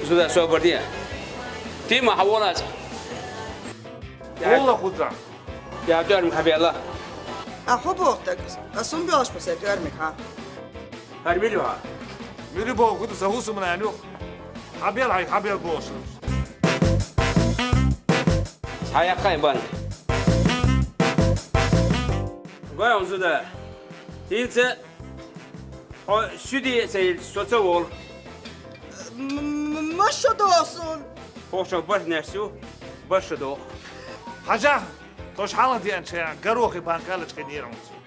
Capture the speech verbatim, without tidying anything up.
Зуда, собар де. Тима, хьавола аса. Валла, хуза. Я дермик хьабелла. А хьо бохтаг, а сум бёш пусе дермик, ха? Хьар мили ва? Мили бо, гуд за хусум на нюх. Хьабел, хьай, хьабел бош. Хьаякхай бан. Гой, он зуда. Инца, о, сюди цей, соца вол. М-, м-, маша досун. Хошо бар нерсю, баша до. Хажа, тош хала диан чая, горохи банкалочки нервничаю.